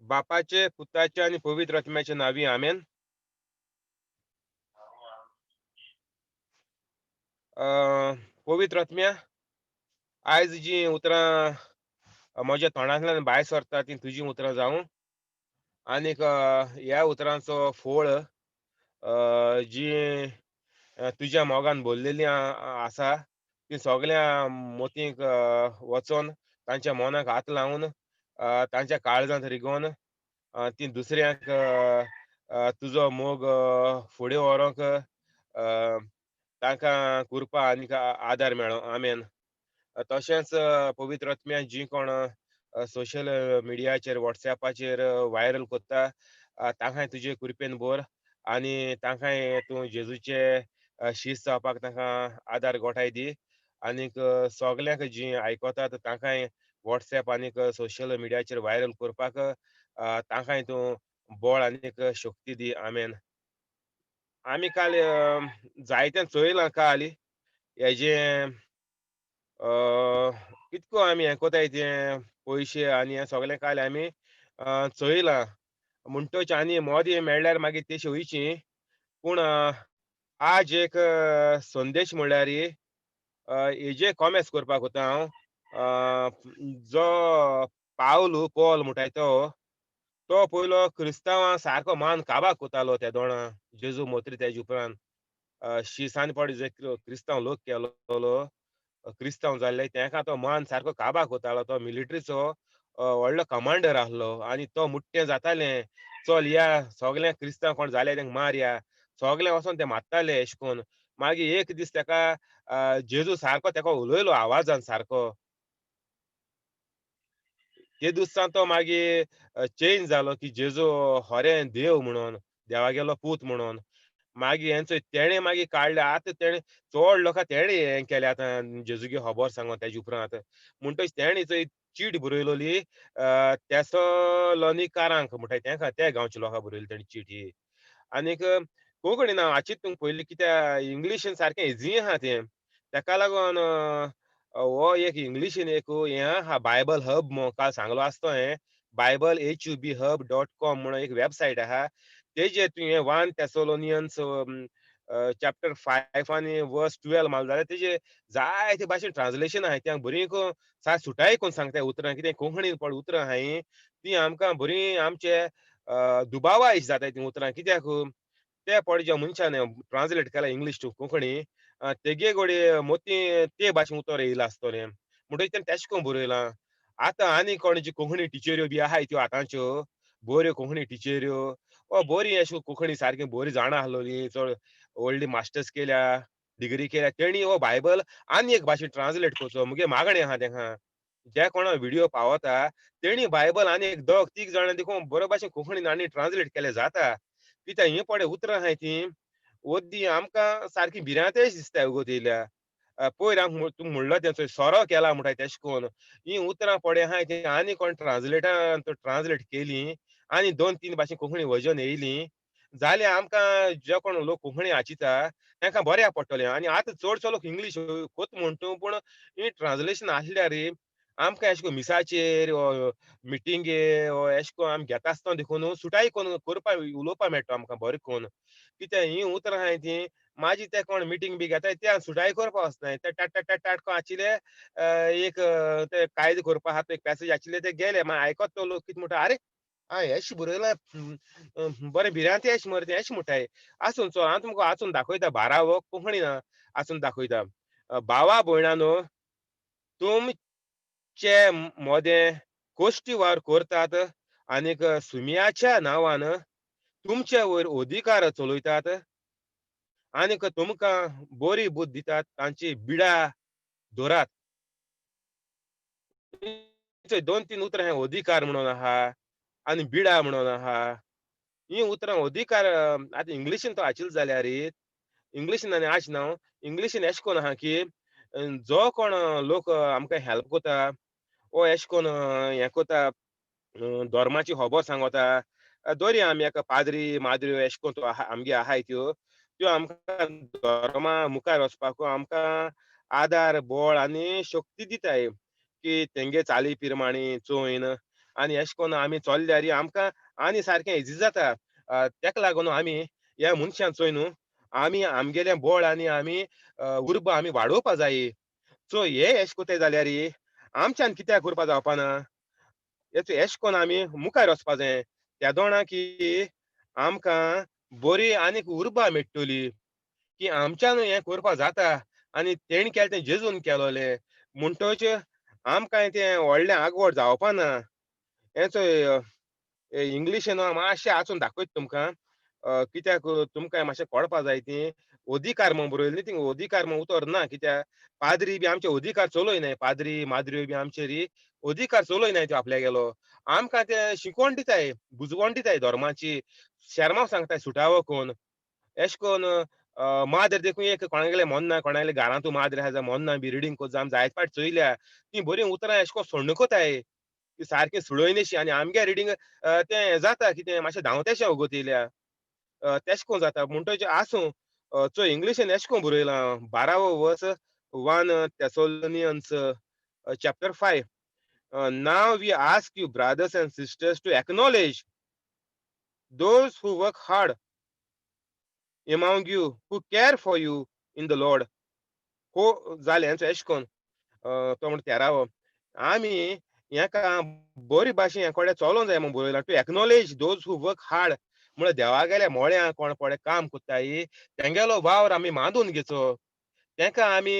बापाचे, पुताचे आनी पवित्र आत्म्याचे नांवी, आमेन. पवित्र आत्म्या, आयज जीं उतरां म्हज्या तोंडांतल्यान भायर सरता तीं तुजीं उतरां जावं, आनीक ह्या उतरांचो फोळ जीं तुज्या मोगान भरलेलीं आसा तीं सगळ्यां मोतींक वचोन तांच्या मनाक हात लावन तांच्या काळजांत रिगोवन तीं दुसऱ्यांक तुजो मोग फुडें व्हरोंक तांकां कृपा आनीक आदार मेळो, आमेन. तशेंच पवित्र आत्म्या, जीं कोण सोशल मिडियाचेर वॉट्सॅपाचेर व्हायरल कोत्ता तांकांय तुजे कृपेन भर आनी तांकांय तूं जेजूचे शीस जावपाक तांकां आदार गोठाय दी. आनीक सगल्यांक जीं आयकतात तांकांय वॉट्सॅप आनीक सोशल मिडियाचेर व्हायरल करपाक तांकांय तूं बळ आनीक शक्ती दी, आमेन. आमी काल जायतें चोयलां. काल हेजें कितको आमी हें कोताय तें पयशे आनी हें सगळें काल आमी चोयलां. म्हणटच आनी मोदें मेळ्ळ्यार मागीर तेशी वयची. पूण आज एक संदेश म्हणल्यार हेजे कॉमेस करपाक वता हांव. जो पावलू पॉल म्हणटाय तो तो पयलो क्रिस्तांवां सारको मान काबार कोतालो त्या दोणा जेजू मोत्री. तेजे उपरांत शिसान पड जे क्रिस्तांव लोक केलोलो, क्रिस्तांव जाल्ले, तेका तो मान सारको काबार कोतालो. तो मिलिटरीचो व्हडलो कमांडर आहलो आनी तो मुट्टें जातालें, चल या सगळें क्रिस्तांव कोण जाले तेंका मारया, सगळें वचोन ते मारताले एशें कोन्न. मागीर एक दीस तेका जेजू सारको तेका उलयलो आवाजान सारको. ते दिसान तो मागीर चेंज जालो की जेजू खरें देव म्हणून, देवागेलो पूत म्हणून. मागीर हेंचो तेणें मागीर काडलें. आतां तेणें चड लोकां तेणें हें केलें आतां जेजूगे खबर सांगोन तेजे उपरांत. म्हणटच तेणें चोय चीट बरयलोली तेसलोनिकारांक म्हणटाय तेंका, त्या गांवच्या लोकांक बरयली तेणें चीट ही. आनीक कोंकणी ना वाचीत तुमकां पयलीं, कित्याक इंग्लिशीन सारकें इजी आहा तें, तेका लागून हो एक इंग्लिशीन एक हें आहा बायबल हब म्हूण काल सांगलो आसतो. हें बायबल hubhub.com म्हणून एक वेबसायट आहा. तेजेर तुवें 1 Thessalonians chapter 5 आनी वर्स 12 मारलो जाल्यार तेजे जायते भाशेन ट्रान्सलेशन आहाय. त्या बरीं सा सुटाय कोन्न सांगता उतरां, कितें कोंकणीन पड उतरां आहाय तीं आमकां बरीं आमचे दुबावाय जाताय तीं उतरां. कित्याक ते पड ज्या मनशान ट्रान्सलेट केला इंग्लीश टू कोंकणी तेगे गोडे मोती ते भाशेन उतर येयलां आसतलें, म्हणटकीर तेणें तेशें करून बरयलां. आतां आनी कोण जी कोंकणी टिचऱ्यो बी आहाय त्यो आतांच्यो बऱ्यो कोंकणी टिचऱ्यो ओ बरी अश्यो कोंकणी सारकी बरी जाणा आसलोली, चड व्हडली मास्टर्स केल्या, डिग्री केल्या, तेणी हो बायबल आनी एक भाशेन ट्रान्सलेट करचो मुगे मागणें आहा तेंका. जे कोणा व्हिडियो पावता तेणी बायबल आनी एक दोग तीग जाणां देखून बरे भाशेन कोंकणीन आनी ट्रान्सलेट केलें जाता. कित्याक हीं पळय उतरां आहाय तीं ओद्दी आमकां सारकी भिरांतय दिसता उगत येयल्या. पयर आमकां तूं म्हणलो तें सोरो केला म्हणटाय तेशें कोन्न हीं उतरां पळय आहाय तीं आनी कोण ट्रान्सलेटान ट्रान्सलेट केलीं आनी 2-3 भाशेन कोंकणी वर्जन येयलीं जाल्यार आमकां जे कोण लोक कोंकणी वाचिता तांकां बऱ्याक पडटलें. आनी आतां चडसो लोक इंग्लीश कोत म्हणटा, पूण ही ट्रान्सलेशन आसल्यार आमकां एशें कोन्न मिसाचेर वो मिटिंगे वो एशें कोन्न आमी घेता आसतना देखून सुटाय कोन्न करपा उलोवपा मेळटा आमकां बरें कोन्न. कित्याक हीं उतरां आहाय तीं मागीर ते कोण मिटींग बी घेताय ते सुटाय करपा वचनाय, ते टाट टाट टाट टाट कोन्न आशिल्ले एक ते कायदे करपा आहा एक पॅसेज आशिल्ले ते गेले. मागीर आयकत तो लोक कितें म्हणटा, आरे आं हेश बरयलां बरें भिरांती एश मरे तें एश म्हणटाय. आसून चल हांव तुमकां वाचून दाखयता, बारावो कोंकणी ना वाचून दाखयता. भावा भयणानो, तुमचे मोदें कोश्टी वावर करतात आनीक सुम्याच्या नांवान तुमचे वयर अधिकार चलयतात आनीक तुमकां बरी बुद्द दितात तांची बिडा धरात. 2-3 उतरां हें अधिकार म्हणून आहा आनी बिडा म्हणून आहा. हीं उतरां अधिकार आतां इंग्लिशीन तो आशिल्लो जाल्यार इंग्लिशीन आनी आश ना इंग्लिशीन एशें कोन्न आहा की जो कोण लोक आमकां हेल्प कोता वो एशें कोन्न हें कोता धर्माची खबर सांगता, दरी आमी एका पाद्री माद्र्यो एशें कोन्न आमगे आहाय त्यो त्यो आमकां धर्मा मुखार वचपाक आमकां आदार बळ आनी शक्ती दिताय की तेंगे चाली पिरमाणी चोयन आनी एशें कोन्न आमी चोल्ल्यार आमकां आनी सारकें इजी जाता. तेका लागून आमी ह्या मनशान चोय न्हू आमी आमगेलें बळ आनी आमी उर्बा आमी वाडोवपा जाय. सो हे एशें कोत्ताय जाल्यार आमच्यान कित्याक करपा जावपा ना, एशें कोन्न आमी मुखार वचपा जाय. तेदोणा की आमकां बरी आनीक उर्बा मेळटली की आमच्यान हें करपा जाता आनी तेणी केलें तें जेजून केलोलें म्हणटच आमकां तें व्हडलें आगवड जावपा ना. हें चोय इंग्लिशीन मातशें आसून दाखयता तुमकां, कित्याक तुमकां मातशें कळपा जाय ती अधिकार म्हूण बरयल्ली ती अधिकार म्हूण उतर ना, कित्याक पाद्री बी आमचे अधिकार चलयनाय, पाद्री माद्री बी आमचेर अधिकार चलयनाय त्यो आपल्या गेलो. आमकां ते शिकवण दिताय, बुजवण दिताय धर्माची, शेर्मांव सांगताय सुटावो कोन्न. एशें कोन्न माद्र देखून एक कोणागेले मोन्ना कोणागेले घरांतू माद्र आहा जाल्यार मोन्ना बी रिडींग कोत्ता आमी जायते फावट चोयल्या ती बरीं उतरां एशें कोन्न सोण्ण कोताय सारकें सुळयनशी आनी आमगे रिडींग तें जाता कितें मातशें धांवतेशें वगत येयल्या तेशें कोन्न जाता. म्हणटच आसूं चोय इंग्लिशीन एशें कोन्न बरयलां 12वो वर्स 1 Thessalonians chapter 5. Now we ask you brothers and sisters to acknowledge those who work hard among you, who care for you in the Lord. हो जालें एशें कोन्न तो म्हणटा 13वो आमी हेका बरी भाशेन हे कडेन चलोंक जाय म्हूण बरयलां. To acknowledge those who work hard म्हळ्यार देवागेल्या मोळ्या कोण पळय काम कोत्ताय तेंगेलो वावर आमी मांदून घेवचो, तेंका आमी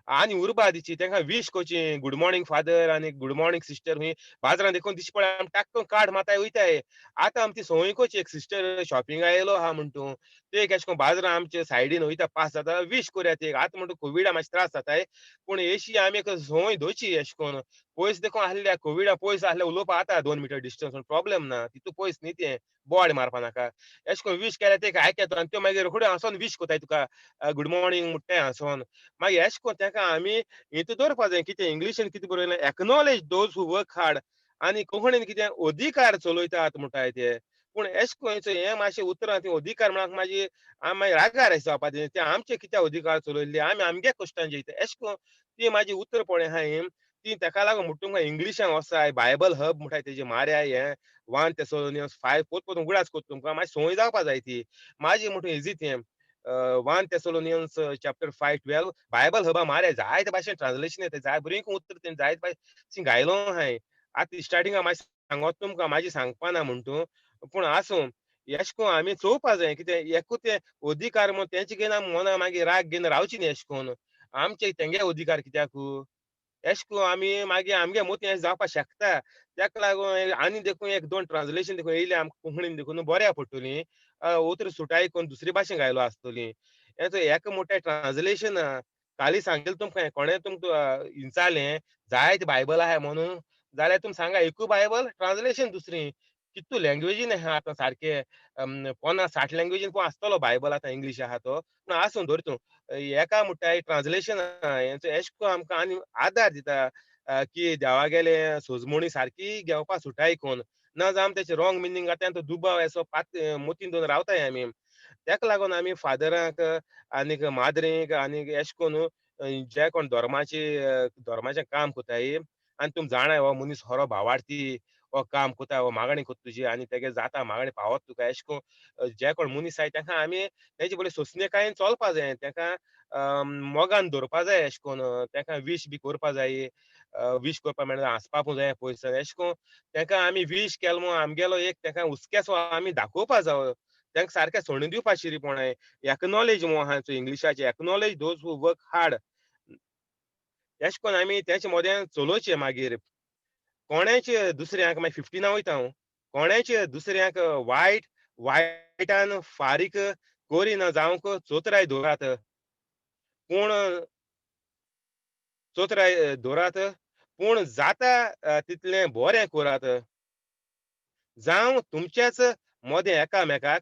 आनी उर्बा दिची, तेंका वीश करची गुड मॉर्निंग फादर आनी गुड मॉर्निंग सिस्टर. हुंय बाजारान देखून दिश्टी पळय आमी टाक्क कार्ड माताय वयताय. आतां आमी ती संवय करची, एक सिस्टर शॉपिंगा येयलो आहा म्हण तूं ते एक एशें कोन्न बाजारान आमचे सायडीन वयता पास जाता वीश कोरया ते. आतां म्हणटा कोविडा मातशे त्रास जाताय पूण एशी आमी एक संवय दवरची एशें कोन्न. पयस देखून आहल्या कोविडा पयस आहल्या उलोवपा जाता 2 मिटर डिस्टन्स प्रॉब्लेम ना, तितू पयस न्ही तें बोवाळ मारपा नाका. एशें कोन्न वीश केल्यार ते आयकता आनी त्यो मागीर रोखड्यो हांसोन वीश कोताय तुका गुड मॉर्निंग म्हणटाय हांसोन. मागीर एशें कोन्न तेका आमी हितू दवरपा जाय. कितें इंग्लिशीन कितें बरयलें acknowledge those who work hard आनी कोंकणीन कितें अधिकार चलयतात म्हणटाय ते. पूण एशें कोन्न हें मातशें उतरां ती अधिकार म्हळ्यार मागीर आमी मागीर रागार अशें जावपा ते आमचे कित्याक अधिकार चलयल्ले आमी आमगे कश्टान जेयता एशें कोन्न ती म्हाजी उतरां पळय आहाय ती तेका लागून म्हणटा तुमकां इंग्लिशान वचाय बायबल हब म्हणटाय तेजे मार्या हें 1 Thessalonians 5 पोत पोत उगडास कोत्ता तुमकां मातशी संवय जावपा जाय ती. म्हाजी म्हणटा इजी तें 1 Thessalonians chapter 5:12 Bible हबा मार्या जायते भाशेन ट्रान्सलेशन येता, जाय बरीं उतर तें जायते भाशेन घायलो आहाय. आतां स्टार्टिंगा मातशें सांगत तुमकां म्हाजी सांगपा ना म्हण तूं पूण आसूं एशें कोन्न आमी चोवपा जाय कितें एकूच तें अधिकार म्हूण तेंचे घेवन आमी मना मागीर राग घेवन रावची न्ही. एशें कोन्न आमचे तेंगे अधिकार कित्याक एशें कोन्न आमी मागीर आमगे मोती अशें जावपा शकता. तेका लागून आनी देखून 1-2 ट्रान्सलेशन देखून येयलें आमकां कोंकणीन देखून बऱ्या पडटलीं उतरां सुटाय कोन्न दुसरे भाशेन घायलो आसतलीं. एका मोठें ट्रान्सलेशन काली सांगेल तुमकां कोणें तुमकां विचारलें जायते बायबल आहाय म्हणून जाल्यार तुमी सांगा एकूय बायबल ट्रान्सलेशन दुसरी कितू लँग्वेजीन आहा आतां सारकें 50-60 लँग्वेजीन पण आसतलो बायबल आतां इंग्लीश आहा तो पूण आसूं धर तूं एका म्हणटाय ट्रान्सलेशन एशें कोन्न आमकां आनी आदार दिता की देवागेले सोजमणी सारकी घेवपा सुटाय कोन्न ना जाल्यार आमी तेचें रॉंग मिनींग जाता तो दुबाव असो पात मोतीन दवरून रावताय आमी. तेका लागून आमी फादरांक आनीक माद्रींक आनीक एशें कोन्न जे कोण धर्माची धर्माचें काम कोत्ताय आनी तुमी जाणाय हो मनीस खरो भावार्थी हो काम कोता हो मागणी कोत्ता तुजी आनी तेगे जाता मागणी पावत तुका एशें कोन्न जे कोण मनीस आहाय तेका आमी तेजे बरोबर सोंसणीकायेन चलपा जाय, तेका मोगान दवरपा जाय एशें कोन्न तेका वीश बी करपा जाय, वीश करपा मेळटा हांसपाकूय जाय पयस एशें कोन्न तेका आमी वीश केलो म्हूण आमगेलो एक तेका हुस्केसो आमी दाखोवपा जावो, तेंका सारकें सोडून दिवपा शिरीपणाय एक्नॉलेज म्हूण आहा इंग्लिशाचें acknowledge those who work hard एशें कोन्न आमी तेंचे मोदें चलोवचें. मागीर कोणाचे दुसऱ्यांक मागीर 15 वयता हांव कोणाचे दुसऱ्यांक वायट वायटान फारीक करिना जावंक चोतराय दवरात पूण चोतराय दवरात पूण जाता तितलें बरें करात, जावं तुमचेच मोदें एकामेकाक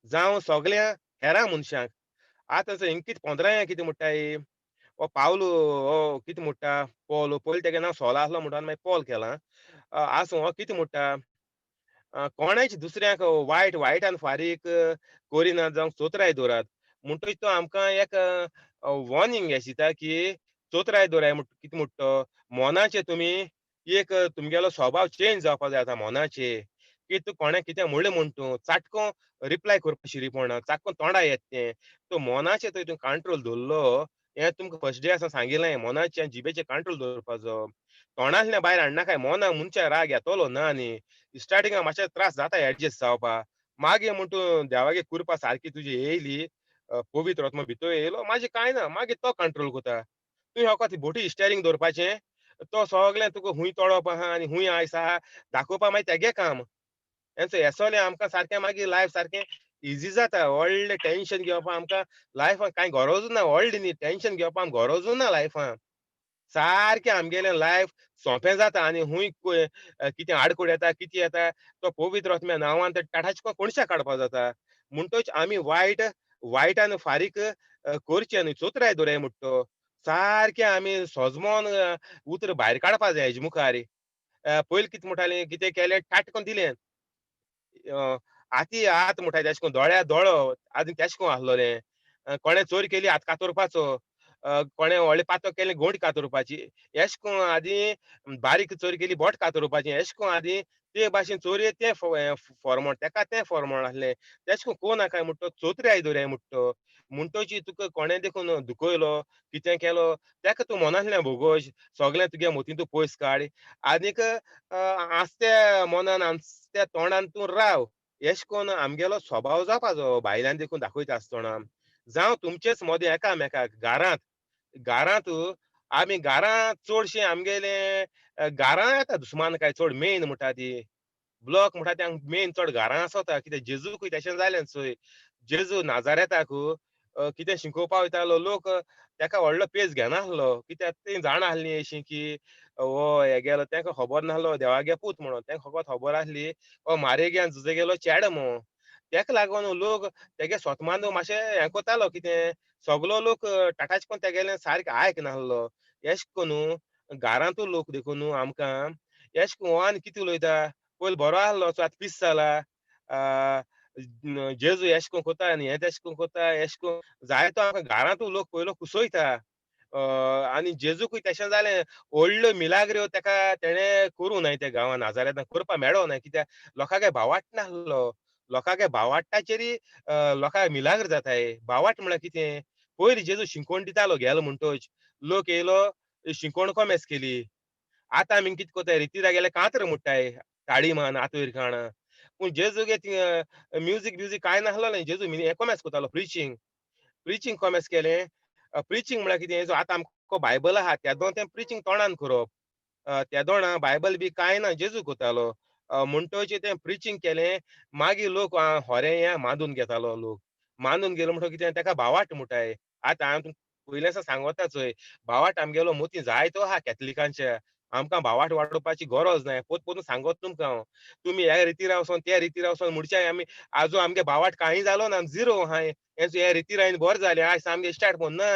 जावं सगळ्या हेरां मनशांक. आतां इंकित 15 कितें म्हणटाय हो पावलो हो कितें म्हणटा पॉल पयलीं तेगे नांव सोला आसलो म्हणटा मागीर पॉल केलां आसूं हो कितें म्हणटा कोणायच दुसऱ्यांक वायट वायटान फारीक करिना जावंक चोतराय दवरात म्हणटकीच तो आमकां एक वॉर्निंग दिता की चोतराय दवराय कितें म्हणटा तो मनाचें तुमी एक तुमगेलो स्वभाव चेंज जावपा जाय आतां मोनाचे, की तूं कोणें कितें म्हणलें म्हूण तूं चाटको रिप्लाय करपा शिरीपणा चाटको तोंडा येत तें. तो मोनाचे थंय तूं कंट्रोल दवरलो, हें तुमकां फर्स्ट डे आसा सांगिलें, मोनाचे जिबेचे कंट्रोल दवरपाचो. तोंडांतल्यान भायर हाडनाकाय, मोना मनशाक राग येतलो ना न्ही. स्टार्टिंगाक मातशे त्रास जाता एडजस्ट जावपा, मागीर म्हूण तूं देवागे कृपा सारकी तुजी येयली, पवित्र आत्मा भितर येयलो, मागीर कांय ना, मागीर तो कंट्रोल करता. तूं फकत बोटी स्टेरींग दवरपाचें, तो सगळें तुका खूंय तोडप आहा आनी खूंय आयस आहा दाखोवपा मागीर तेगे काम. हें सगळें आमकां सारकें मागीर लायफ सारकें इजी जाता. व्हडलें टेंशन घेवपा आमकां लायफाक कांय गरजूच ना, व्हडलें न्ही टेंशन घेवपा आमकां गरजूच ना लायफान. सारकें आमगेलें लायफ सोंपें जाता. आनी खूंय कितें आडखळ येता कितें येता तो पवित्र आत्म्या नांवान ते टाटाच कोणशा काडपा जाता. म्हणटच आमी वायट वायटान फारीक करचें न्हय, चोत्राय दवराय म्हणटा तो. सारकें आमी सोजमोन उतर भायर काडपा जाय हेजे मुखार. पयलीं कितें म्हणटालीं, कितें केलें ठाट करून दिलें, हाती हात म्हणटा तेशें करून, दोळ्या दोळो आनी तेशें करून आसलोलें. कोणें चोरी केली हात कातरपाचो, कोणें व्हडलें पातक केलें गोंट कातरपाची, एशें करून आदीं बारीक चोरी केली बोट कातरपाची, एशें करून आदीं ते भाशेन चोरये तें फॉर्मोण तेका तें फॉर्मोण आसलें. तेशें करून कोण नाकाय म्हणटा तो, चोत्राय दवराय म्हणटा तो. म्हणटची तुका कोणें देखून दुखयलो कितें केलो तेका तूं मनांतल्यान भोगोश, सगळें तुगे मतींतू तूं पयस काड आनीक आस्त्या मनान आस्त्या तोंडान तूं राव. एशें करून आमगेलो स्वभाव जावपाचो भायल्यान देखून दाखयता आसतना. जावं तुमचेच मदें एकामेकाक घरांत, घरांत आमी घरांत चडशें आमगेलें घरां येता दुस्मानकाय चड मेन म्हणटा ती. ब्लॉक म्हणटा ते मेन चड घरां आसता. कित्याक जेजूकूय तशें जालें चोय, जेजू नाजारेताक कितें शिकोवपा वयतालो लोक तेका व्हडलो पेज घेनासलो, कित्याक ती जाणा आसली अशी की हो हेगेलो तेंका खबर नासलो देवागे पूत म्हणून, तेंका फकत खबर आसली हो मारेग्यान जुजेगेलो चेडो म्हूण. तेका लागून लोक तेगे सोतमान मातशें हें कोतालो, कितें सगलो लोक टाटाच कोन तेगेलें सारकें आयक नासलो. एशें करून घरांतू लोक देखून आमकां एशें करून हो आनी कितें उलयता, पयलीं बरो आसलो आतां पीस जाला, जेजू एशें करून कोता आनी हें तेशें करून कोता, एशें करून जायतो आमकां घरांतू लोक पयलो कुसयता. आनी जेजूकूय तशें जालें, व्हडल्यो मिलाग्र्यो तेका तेणें करूं नाय त्या गांवां नाजारेतान करपा मेळो ना, कित्याक लोकांक भावाट नासलो. लोकांक भावाटाचेरय लोकांक मिलाग्र जाताय. भावाट म्हळ्यार कितें, पयलीं जेजू शिंकोण दितालो गेलो म्हणटच लोक येयलो शिंकोण कोमेस केली. आतां आमी कितें कोताय रितीरा गेल्यार कांतर मोडटाय ताळी मान आतोर खाणां. पूण जेजूगे म्युजीक ब्युजीक कांय नासलोलें, जेजू हें कोमेस कोतालो प्रिचींग, प्रिचींग कोमेस केलें. प्रिचींग म्हळ्यार कितें, जो आतां आमकां बायबल आहा तेदों तें प्रिचींग तोंडान करप, तेदोणा बायबल बी कांय ना जेजू कोतालो. म्हणटच तें प्रिचींग केलें, मागीर लोक होरें हें मांदून घेतालो. लोक मांदून गेलो म्हणटकीर कितें तेका भावाट म्हणटाय. आतां हांव तुमकां पयलें आसा सांगोता चोय, भावाट आमगेलो मोती जायतो आहा कॅथलिकांचे, आमकां भावाट वाडोवपाची गरज ना. पोत पोतून सांगत तुमकां हांव, तुमी ह्या रितीरा वचोन त्या रितीरा वचोन म्हणचे आमी आजू आमगे भावाट कांय जालो ना, झिरो आहाय, हें रितीरायन बरें जालें आयज आमगे स्टार्ट म्हूण ना.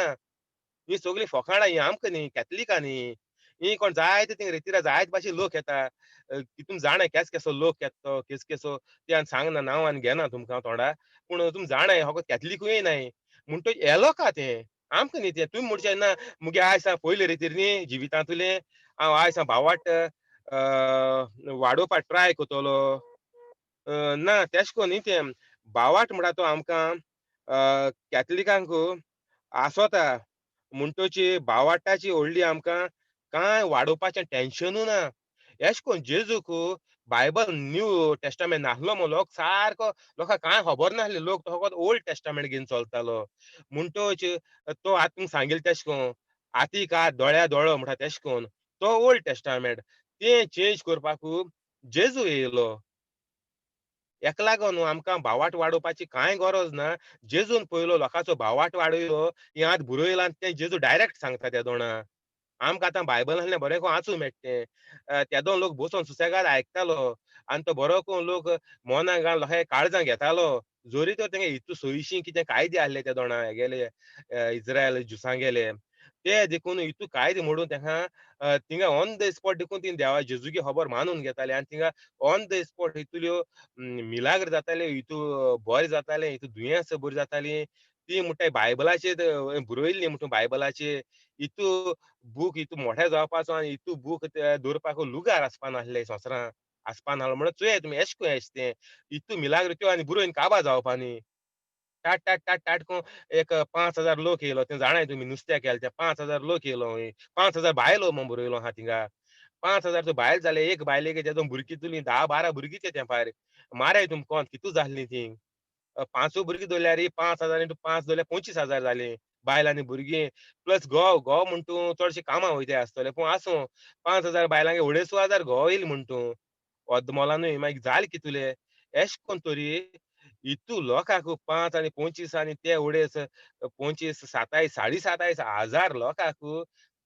ही सगळीं फोकाणां ही आमकां न्ही कॅथलिकां न्ही, ही कोण जायते थिंग रितीरा जायते भाशेन लोक येता. तुमी जाणा केस केसो लोक येता तो केस केसो ते आनी सांगना नांव आनी घेना तुमकां तोंडा, पूण तुमी जाणा फकत कॅथलिकूय नाय म्हणटच हे लोकां तें आमकां न्ही तें. तुमी म्हणचें ना मुगे आयज पयले रितीर न्ही जिवितांतुलें हांव आयज भावाट वाडोवपाक ट्राय करतलो ना, तेशें करून न्ही तें. भावाट म्हणटा तो आमकां कॅथलिकांक आसोता, म्हणटची भावाटाची व्हडली आमकां कांय वाडोवपाचें टेंशनूय ना. एशें करून जेजूक बायबल न्यू टेस्टामेंट नासलो म्हूण लोक सारको लोकांक कांय खबर नासलें, लोक तो फकत ओल्ड टेस्टामेंट घेवन चलतालो. म्हणटच तो आतां तुमकां सांगिल्लें तेशें करून हातीक हात दोळ्या दोळो म्हणटा तेशें करून तो ओल्ड टेस्टामेंट तें चेंज करपाक जेजू येयलो. हेका लागून आमकां भावाट वाडोवपाची कांय गरज ना. जेजून पयलो लोकांचो भावाट वाडयलो, हें आतां बरयलां तें जेजू डायरेक्ट सांगता तेदोणा. आमकां आतां बायबल आसलें बरें करून वाचूंक मेळटा तें. तेदोन लोक बसून सुसेगाद आयकतालो आनी तो बरो करून लोक मनाक घालून लोकांच्या काळजां घेतालो. जरी तर तेंगे हितू सोयीशी कितें कायदे आसले तेदोणा हेगेले इज्रायल जुसांगेले ते देखून हितू कायदे मोडून तेंका थिंगा ऑन the spot देखून ती देवा जेजूची खबर मानून घेताले आनी थिंगा ऑन the spot हितूल्यो मिलाग्र जाताले, हितू बरें जातालें, हितू दुयेंस बरी जातालीं. ती म्हणटाय बायबलाचेर बरयल्ली म्हणटू बायबलाचेर इतू बूक इतू मोठे जावपाचो आनी इतू बूक दवरपाक लुगार आसपा नासले संवसारां आसपा नासलो. म्हणून चोयाय तुमी एशें कोन्न एशें तें इतू मिलाग्र त्यो आनी बरोवन काबा जावपा न्ही. टाट टाट टाट टाट करून एक 5,000 लोक येयलो. तें जाणाय तुमी नुस्त्याक गेले ते 5,000 लोक येयलो. 5,000 बायलो म्हूण बरयलो आहा थिंगा. 5,000 तो बायल जाले एक बायलेक तेजो भुरगीं तुली 10-12 भुरगीं ते तेंपार माराय तुमकां कितू जाल्लीं तीं. 5 भुरगीं धरल्यार 5,000 इंटू 5 धरल्यार 25,000 जालीं बायल आनी भुरगीं. प्लस घोव घोव म्हण तूं चडशे कामां वयताय आसतले पूण आसूं 5,000 बायलांक 2,500 घोव येयले म्हण तूं अदमोला न्हय मागीर जाले कितले एशें कोन्न तरी इतू लोकांक 5 आनी 25 आनी ते अडेच 25 27 27,500 लोकांक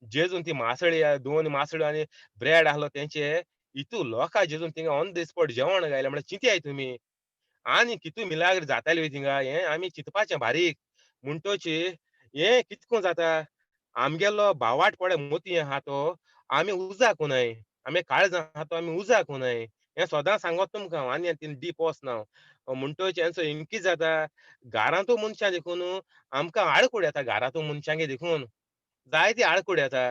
जेजून ती मासळी 2 मासळ्यो आनी ब्रेड आहलो तेंचे इतू लोकां जेजून थिंगा ऑन the spot जेवण गायलें. म्हणल्यार चिंतयाय तुमी आनी कितू मिलाग्र जाताली थिंगा हें आमी चिंतपाचें बारीक. म्हणटोची हें कितको जाता आमगेलो भावाट पळय मोती आहा तो आमी उजाक कोनाय, आमी काळजां आहा तो आमी उजाक कोनाय. हें सदां सांगत तुमकां हांव आनी तीन डीप वचना हांव. म्हणटोच हेंचो कितें जाता घरांतू मनशां देखून आमकां आडखळ येता. घरांतू मनशांगे देखून जायती आडखळ येता.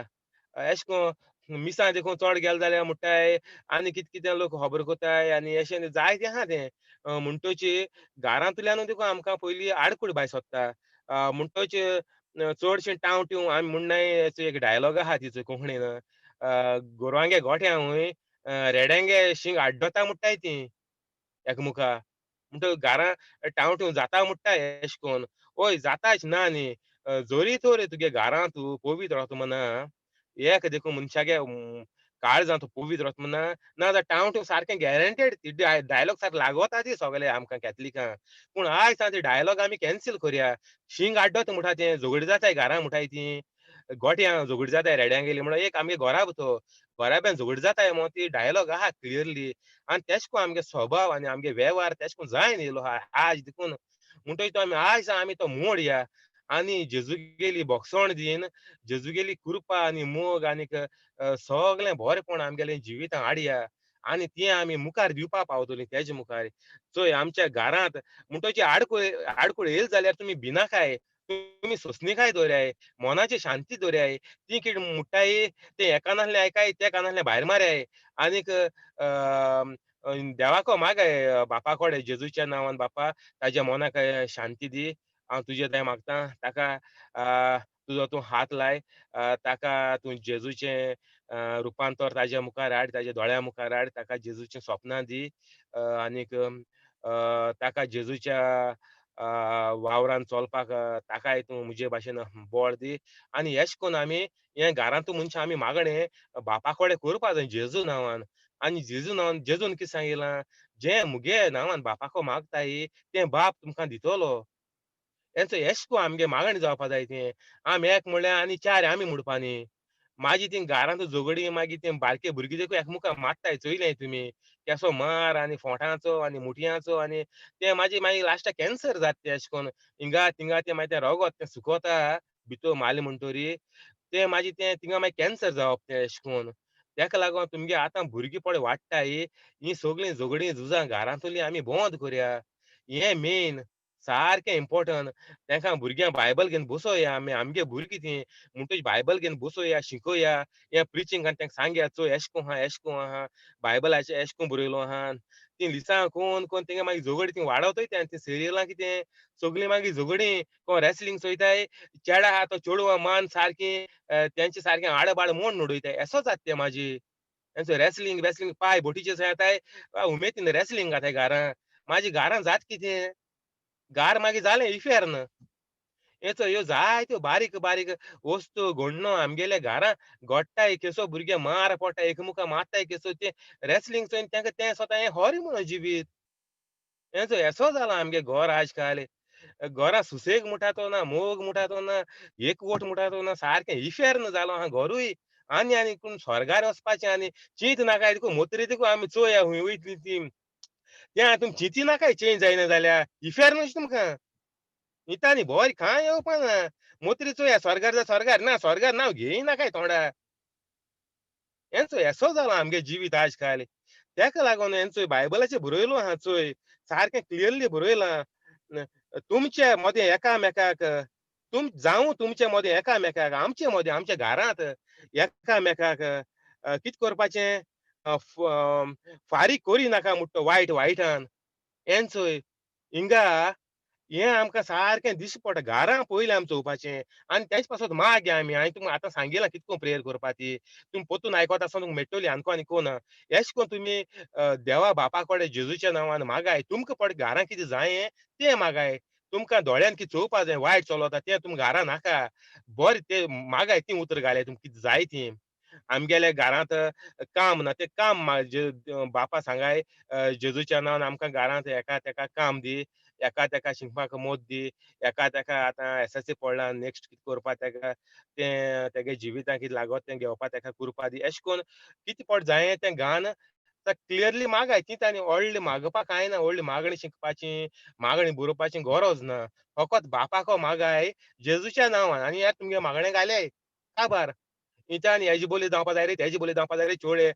एशें कोन्न मिसां देखून चड गेले जाल्यार म्हणटाय आनी कितें कितें लोक खबर कोताय आनी एशें जायतें आहा तें. म्हणटोची घरांतल्यानूय देखून आमकां पयलीं आडखळ भायर सोदता. म्हणटोच चडशें टांव ट्यूं आमी म्हणनाय एक डायलॉग आहा तिचो कोंकणीन गोरवांगे गोठ्या हूंय रेड्यांगे शींग आड्डोता म्हणटाय ती एकमुखा. म्हणटकच घरां टांव ट्यूं जाता म्हणटाय एशें कोन्न. हय जाताच ना न्ही. जरी तर तुगे घरांत पवित्र आत्मो ना एक देखून मनशागे काळजांत पवित्र आत्मो ना ना जाल्यार टांव ट्यूं सारकें गॅरंटेड ती डायलॉग सारके लागोता ती सगळे आमकां कॅथलिकांक. पूण आयज ती डायलॉग आमी कॅन्सील करया. शींग आड्डोता म्हणटा तें झगडी जाताय घरां म्हणटाय ती गोठ्यां झगडी जाताय रेड्यांगेली. म्हणून एक आमगे घराबो तो घराब्यान झगडी जाताय म्हूण ती डायलॉग आहा क्लियरली. आनी तेश कोन्न आमगे स्वभाव आनी आमगे वेव्हार तेश कोन्न जायन येयलो आहा आज देखून. म्हणटकीर तो आमी आयज आमी तो मोडया आनी जेजूगेली भोगसण दीन जेजूगेली कृपा आनी मोग आनीक सगळें बरेंपण आमगेलें जिवितां हाडया आनी तें आमी मुखार दिवपा पावतलीं तेजे मुखार. चोय आमच्या घरांत म्हणटकीर आडखळ आडखळ येयली जाल्यार तुमी भिनाकाय, तुमी सोंसणीकाय दवराय, मनाची शांती दवराय. ती कितें म्हणटाय तें एका नासलें आयकाय ते कानांतल्यान भायर माराय आनीक देवाको मागाय बापा कडेन जेजूच्या नांवान बापा ताज्या मनाक शांती दी, हांव तुजे थंय मागता ताका तुजो तूं हात लाय, ताका तूं जेजूचें रुपांतर ताज्या मुखार हाड, ताज्या दोळ्या मुखार हाड, ताका जेजूचीं सपनां दी आनीक ताका जेजूच्या वावरान चलपाक ताकाय तूं म्हजे भाशेन बळ दी. आनी एशें कोन्न आमी हें घरांतू मनशां आमी मागणें बापा कडेन करपा जाय जेजू नांवान. आनी जेजू नांवान जेजून कितें सांगिलां जें मुगे नांवान बापाको मागताय तें बाप तुमकां दितलो. हेंचो एशें कोन्न आमगे मागणें जावपा जाय तें. आमी एक म्हणल्यार आनी 4 आमी म्हणपा न्ही. मागीर तीं घरांत झगडीं मागीर ते बारके भुरगीं देखून एकमुखार मारताय चोयलें तुमी केसो मार आनी फोंटांचो आनी मुठयांचो आनी ते मागीर मागीर लास्टाक कॅन्सर जाता तें अशें कोन्न हिंगा थिंगा तें मागीर तें रगत तें सुकोता भितर मारलें म्हणटरी तें मागीर तें थिंगा मागीर कॅन्सर जावप तें अशें कोन्न. तेका लागून तुमगे आतां भुरगीं पळय वाडटाय हीं सगळीं झगडीं झुजां घरांतलीं आमी बंद करया. हें मेन सारकें इम्पोर्टंट. तेंकां भुरग्यांक बायबल घेवन बसोया आमी आमगे भुरगीं तीं म्हणटकीच बायबल घेवन बसोया शिकोया हें प्रिचींग आनी तेंकां सांगया चोय एशें कोन्न आहा एशें कोन्न आहा बायबलाचें एशें कोन्न बरयलो आहा. तीं लिसां कोन्न कोन्न तेंगे मागीर झगडीं तीं वाडोवताय तें आनी तीं सिरियलां कितें सगळीं मागीर झगडीं कोण रेसलींग चोयताय चेडा आहा तो चेडवां मान सारकीं तेंचे सारकें आडबाड मोडून उडयताय एसो जाता तें मागीर. तेंचो रेसलींग वेसलींग पांय बोटीचे जाताय उमेदीन रेसलींग घाताय घरां मागीर घरां जाता कितें घार मागीर जालें इफेर्न. हेचो ह्यो जायत्यो बारीक बारीक वस्तू घडणो आमगेल्या घरां घडटाय केसो भुरगे मार पडटा एकमुखार मारताय केसो तें रेसलींग चोयन तेंका तें स्वता हें खरें म्हणून जिवीत. हेचो एसो जाला आमगे घर आज काल. घरां सुसेग म्हणटा तो ना, मोग म्हणटा तो ना, एकवट म्हणटा तो ना, सारकें इफेर्न जालो आहा घरूय. आनी आनी कोण स्वर्गार वचपाचें आनी चींत नाकाय देखून मोतरी देखून आमी चोया हुंय वयतली ती तें तुमी चिंती नाकाय चेंज जायना जाल्यार इफेर्नूच तुमकां इतानी बरें कांय येवपा ना. मोतरी चोया स्वर्गार जा स्वर्गार ना स्वर्गार नांव घेय नाकाय तोंडा. हेंचो एसो जाला आमगे जिवीत आज काल. तेका लागून हेंचो बायबलाचेर बरयलो आहा चोय सारकें क्लियरली बरयलां. तुमचे मदें एकामेकाक तुम जावं तुमचे मदें एकामेकाक आमचे मदें आमच्या घरांत एकामेकाक कितें करपाचें फारीक करी नाका म्हणटा वायट वायटान. हें चोय हिंगा हें आमकां सारकें दिश्टी पडटा. घरां पयलीं आमी चोवपाचें आनी तेच पासत मागीर आमी हांवें तुमकां आतां सांगिलां कितें करून प्रेयर करपा ती. तुमी परतून आयकता आसतना तुमकां मेळटली आनको आनी कोण ना. एशें करून तुमी देवा बापा कडेन जेजूच्या नांवान मागाय. तुमकां पड घरां कितें जायें तें मागाय. तुमकां दोळ्यान कितें चोवपा जाय वायट चलता तें तुमकां घरां नाका. बरें तें मागाय तीं उतरां घालय तुमकां कितें जाय तीं. आमगेल्या घरांत काम ना तें काम बापा सांगाय जेजूच्या नांवान आमकां घरांत एका तेका काम दी, एका तेका शिकपाक मोद दी, एका तेका आतां एसएससी पडला नेक्स्ट कितें करपा तेका तें तेगे जिविताक कितें लागत तें घेवपा तेका कुरपा दी. एशें करून कितें पड जायें तें गान क्लियरली मागाय. ती तांणी व्हडली मागपा कांय ना, व्हडली मागणी शिकपाची मागणी बरोवपाची गरज ना. फकत बापाको मागाय जेजूच्या नांवान आनी ह्या तुमगे मागणें घाले काबार. हिच्यान हेजी बोली जावपा जाय रे तेजी बोली जावपा जाय रे चोळे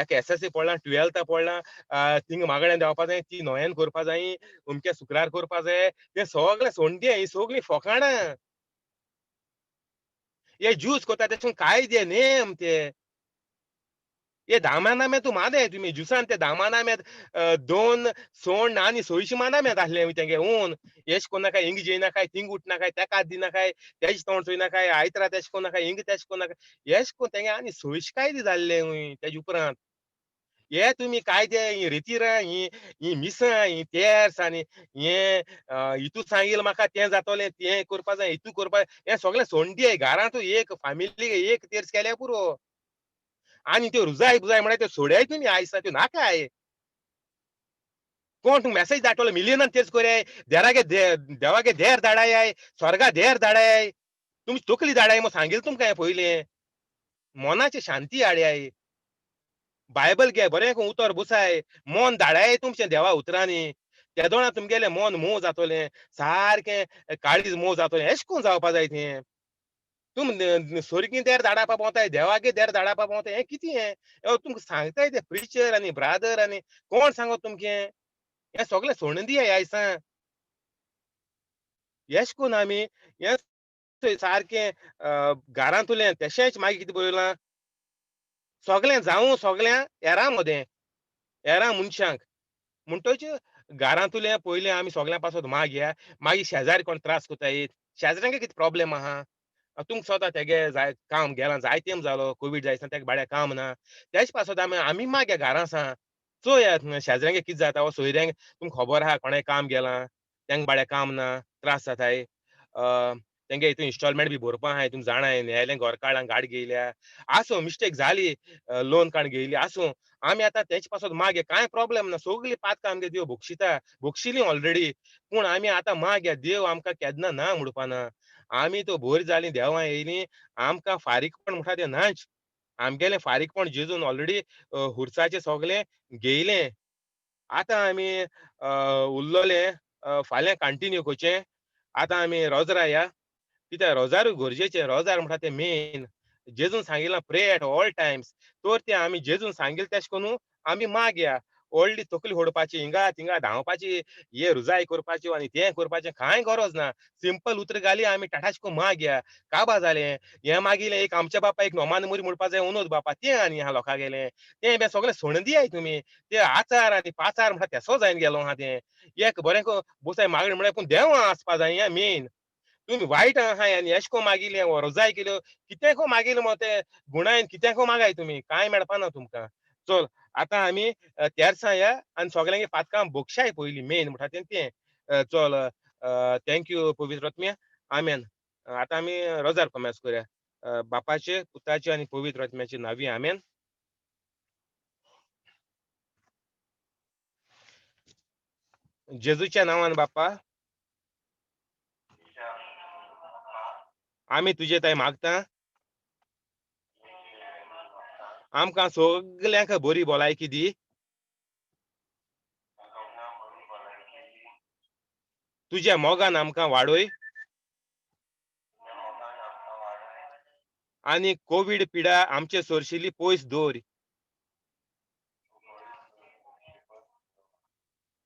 एक एसएससी पडला 12th पडला थिंग मागणें देंवपा जाय ती नोयेन करपा जाय अमके शुक्रार करपा जाय. तें सगळें सोंडे ही सगळीं फोकाणां. हे ज्यूस करता तेशें कायदे नेम ते हे दामानामे तूं मादे तुमी ज्युसान ते दामानाम्यात 2 सोंड आनी 6 मानाम्यात आसले तेंगे ऊन. एश कोन्नाकाय हिंग जेयनाकाय थिंग उठनाकाय तेका दिनाकाय तेज तोंड चोयनाकाय आयतरा तेश कोन्नाकाय हिंग तेश कोन्नाकाय एश कोन तेंगे आनी 6 कायदे जाल्ले तेजे उपरांत. हे तुमी कायदे ही रितीरां ही ही मिसां ही तेर्स आनी हें हितू सांगील म्हाका तें जातोलें तें करपा जाय हितू करपा हें सगळें सोंडी. घरांतू एक फामिली एक तेर्स केल्यार पुरो. आनी त्यो रुजाय बुजाय म्हळ्यार त्यो सोड्याय तुमी आयज त्यो नाकाय. कोण तुमकां मॅसेज धाडटलो मिलियनान तेर्स कोराय देरागे देवागे देर धाडाय स्वर्गा देर धाडाय तुमची तकली धाडाय म्हूण सांगील तुमकां हें पयलें. मनाची शांती हाडयाय. बायबल घे बरें करून उतर बसाय मन धाडाय तुमचें देवा उतरांनी. तेदोणा तुमगेलें मन मोव जातोलें सारकें काळीज मोव जातोलें. एशें करून जावपा जाय तें. तुम सोरगी देर धाडापा पोवताय देवागे देर धाडापा पोवताय हें कितें हें तुमकां सांगताय ते प्रिचर आनी ब्रादर आनी कोण सांगत तुमचें हें सगळें सोडून दियाय आयसां. एशें करून आमी हें सारकें घरांतुलें तेशेंच मागीर कितें बरयलां सगळें जावं सगळ्यां हेरां मदें हेरां मनशांक. म्हणटच घरांतुलें पयलें आमी सगळ्यां पासत मागया. मागीर शेजारी कोण त्रास करताय शेजाऱ्यांक कितें प्रोब्लेम आहा तुमकां स्वता तेगे जाय काम गेलां जाय तेम जालो कोवीड जायना तेका बाड्या काम ना तेच पासत आमी आमी मागया घरां आसा चोयात शेजाऱ्यांक कितें जाता वो सोयऱ्यांक तुमकां खबर आहा कोणाय काम गेलां तेंका बाड्या काम ना त्रास जाताय तेंगे हितून इन्स्टॉलमेंट बी भरपा आहाय तुमी जाणाय न्यायालयान घर काडलां गाडी घेयल्या आसूं मिस्टेक जाली लोन काडून घेयली आसूं आमी आतां तेचे पासत मागया कांय प्रोब्लेम ना. सगळीं पातकां आमगे देव बक्षिता बक्षिली ऑलरेडी. पूण आमी आतां मागया देव आमकां केन्ना ना म्हणपा ना. आमी तो बोरी जालीं देवां येयलीं आमकां फारीकपण म्हणटा तें नाच. आमगेलें फारीकपण जेजून ऑलरेडी हुरसाचें सगळें घेयलें. आतां आमी उरलोले फाल्यां कंटिन्यू करचें. आतां आमी रोजरा या कित्याक रोजारूय गरजेचें. रोजार म्हणटा तें मेन. जेजून सांगिलां प्रे एट ऑल टायम्स. तर तें आमी जेजून सांगिल तेशें करून आमी मागया. व्हडली तकली फोडपाची हिंगा थिंगा धांवपाची हे रुजाय करपाची आनी तें करपाचें कांय गरज ना. सिंपल उतरां घाली आमी टाटाशको मागया काबा जालें. हें मागिलें एक आमच्या बापा एक नोमान मुरी म्हणपा जाय उनोद बापा तें आनी ह्या लोकां गेलें तें बी सगळें सोडून दियाय तुमी. ते आचार आनी पाचार म्हणटा तेसो जायन गेलो आहा तें. एक बरें बोसाय मागणें म्हळ्यार पूण देवां आसपा जाय हें मेन. तुमी वायट आहाय आनी एशें कोन्न मागिलें वो रोजाय केल्यो कितें को मागिलें मो तें गुणायन कितें को मागाय तुमी कांय मेळपा ना तुमकां. चल आतां आमी तेर्सां या आनी सगळ्यांक पातकां बक्षाय पयलीं मेन म्हणटा तें तें. चल thank you पवित्र आत्म्या आमेन. आतां आमी रोजार कोमेस करुया. बापाचे पुताचे आनी पवित्र आत्म्याचे नांवी आमेन. जेजूच्या नांवान बापा आमी तुजे थंय मागता आमकां सगल्यांक बरी भलायकी दी. तुज्या मोगान आमकां वाडय आनी कोवीड पिडा आमचे सोरशिली पयस दवर.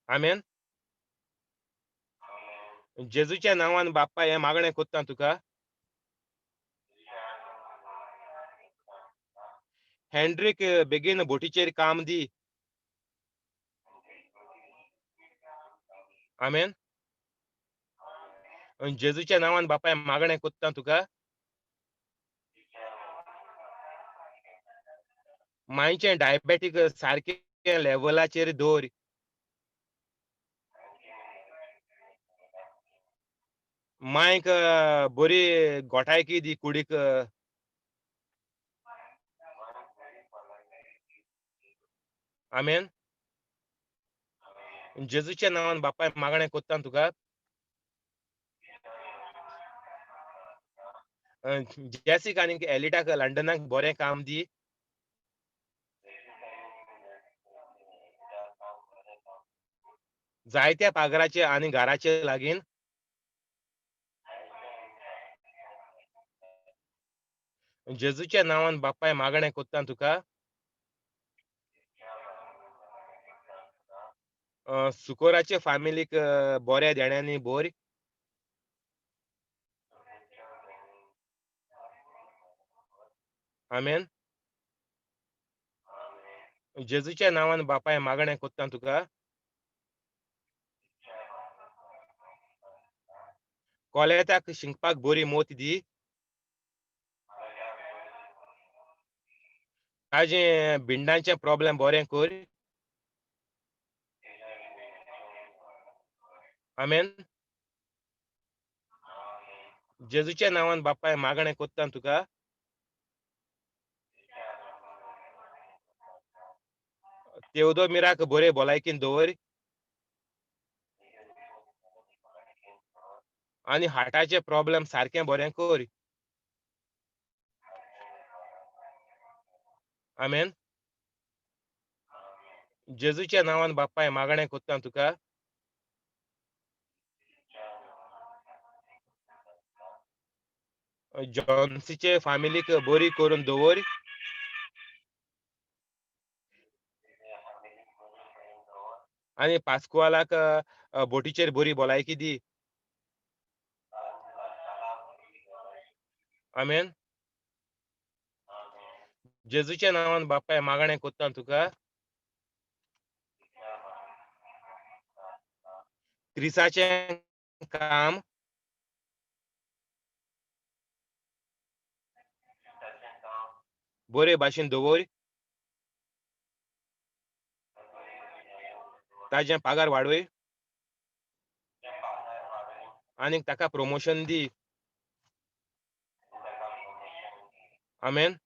आमेन. जेजूच्या नांवान बाप्पा हें मागणें कोत्ता तुका. हेंड्रीक बेगीन बोटीचेर काम दी. आमेन. जेजूच्या नांवान बापाय मागणें कोत्ता तुका. मांयचें डायबेटीक सारकें लेवलाचेर दवर. मांयक बरी गोठायकी दी कुडीक. आमेन. जेजूच्या नांवान बापाय मागणें कोत्ता तुका. जेसीक आनी एलिटाक लंडनाक बरें काम दी. जायत्या पागराचे आनी घराचे लागीं. जेजूच्या नांवान बापाय मागणें कोत्ता तुका. सुकोराचे फामिलीक बऱ्या देण्यांनी बोर. आमेन. जेजूच्या नांवान बापाय मागणें कोत्ता तुका. कोलेताक शिंकपाक बरी मोत दी. ताजें बिंडांचें प्रॉब्लेम बरें कर. आमेन. जेजूच्या नांवान बापाय मागणें कोत्ता तुका. तेवदो मिराक बरे भलायकीन दवर आनी हार्टाचे प्रॉब्लेम सारकें बरें कर. आमेन. जेजूच्या नांवान बापाय मागणें कोत्ता तुका. जॉन्सीचे फामिलीक बरी करून दवर. आनी पास्कुआलाक बोटीचेर बरी भलायकी दी. आमेन. जेजूच्या नांवान बापाय मागणें कोत्ता तुका. क्रिसाचें काम बरे भाशेन दवर. ताजें पागार वाडय आनी ताका प्रमोशन दी. आमेन.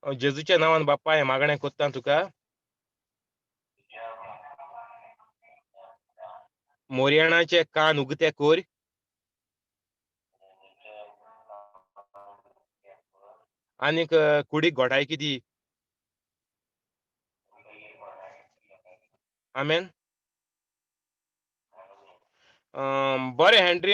जेजूच्या नांवान बापाय मागणें कोत्ता तुका. मोरयाणाचे कान उगते कर. आनीक कुडीक गोठायकी दी. आमेन. बरें हेंड्री.